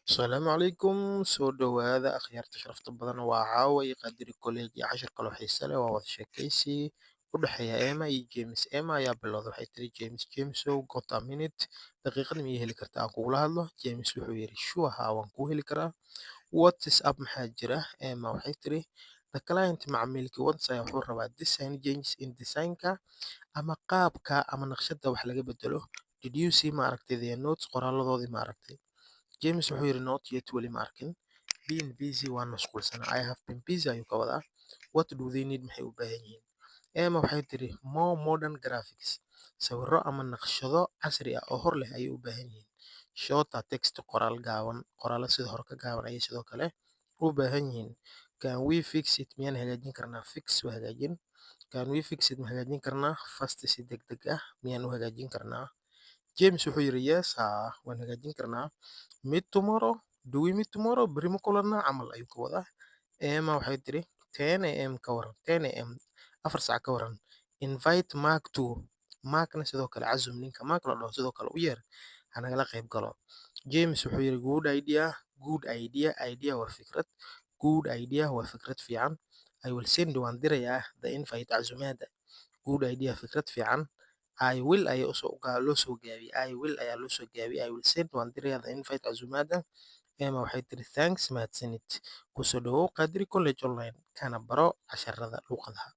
Asalaamu calaykum, soo dhowaada akhyaarta sharafta badan. Waa caawa iyo Qadiri College iyo cashir kaloo xiise leh. Waa wada sheekaysi u dhexeeya Emma iyo James. Emma ayaa bilowday, waxay tiri: "James, Jamesow, got a minute? Daqiiqad miyay heli kartaa aan kugula hadlo?" James wuxuu yidhi: "Sure, haa, waan kuu heli karaa. What is up? Maxaa jira?" Emma waxay tiri: "The client, macmiilkii, wants, ayaa wuxuu rabaa, design changes in designka ama qaabka ama naqshadda wax laga bedelo. Did you see, ma aragtay, their notes, qoraaladoodii ma aragtay?" James wuxuu yidhi: "Not yet, weli ma arkin. Been busy, waan mashquulsanaa. I have been busy ayuu ka wadaa. What do they need? Maxay u baahan yihiin?" Emma waxay tiri: "More modern graphics, sawirro ama naqshado casri ah oo hor leh ayay u baahan yihiin. Shorter text, qoraal gaaban, qoraallo sida hore ka gaaban ayay sidoo kale u baahan yihiin. Can we fix it, miyaan hagaajin karnaa?" Fix waa hagaajin. "Can we fix it, ma hagaajin karnaa, fast, si degdeg ah miyaan u hagaajin karnaa?" James wuxuu yidhi: "Yes, haa, waan hagaajin karnaa. Meet tomorrow? Do we meet tomorrow? Berri ma kulannaa camal ayuu ka wadaa. Emma waxay tiri: 10 a.m. ka waran? 10 a.m., 4 saac ka waran? Invite Mark too, Markna sidoo kale casum, ninka Mark la dhaho sidoo kale u yeer, ha nagala qayb galo." James wuxuu yidhi: "Good idea." Good idea, idea waa fikrad. Good idea waa fikrad fiican. I will send, waan dirayaa, the invite, casumaadda. Good idea, fikrad fiican. I will ayaa usoo loo soo gaabiyey. I will ayaa loo soo gaabiyey. I will send, waan dirayaa, the invite, casumaadda. Emma waxay tiri: "Thanks, mahadsanid." Kusoo dhawow Qadri College Online, kana baro casharada luqadaha.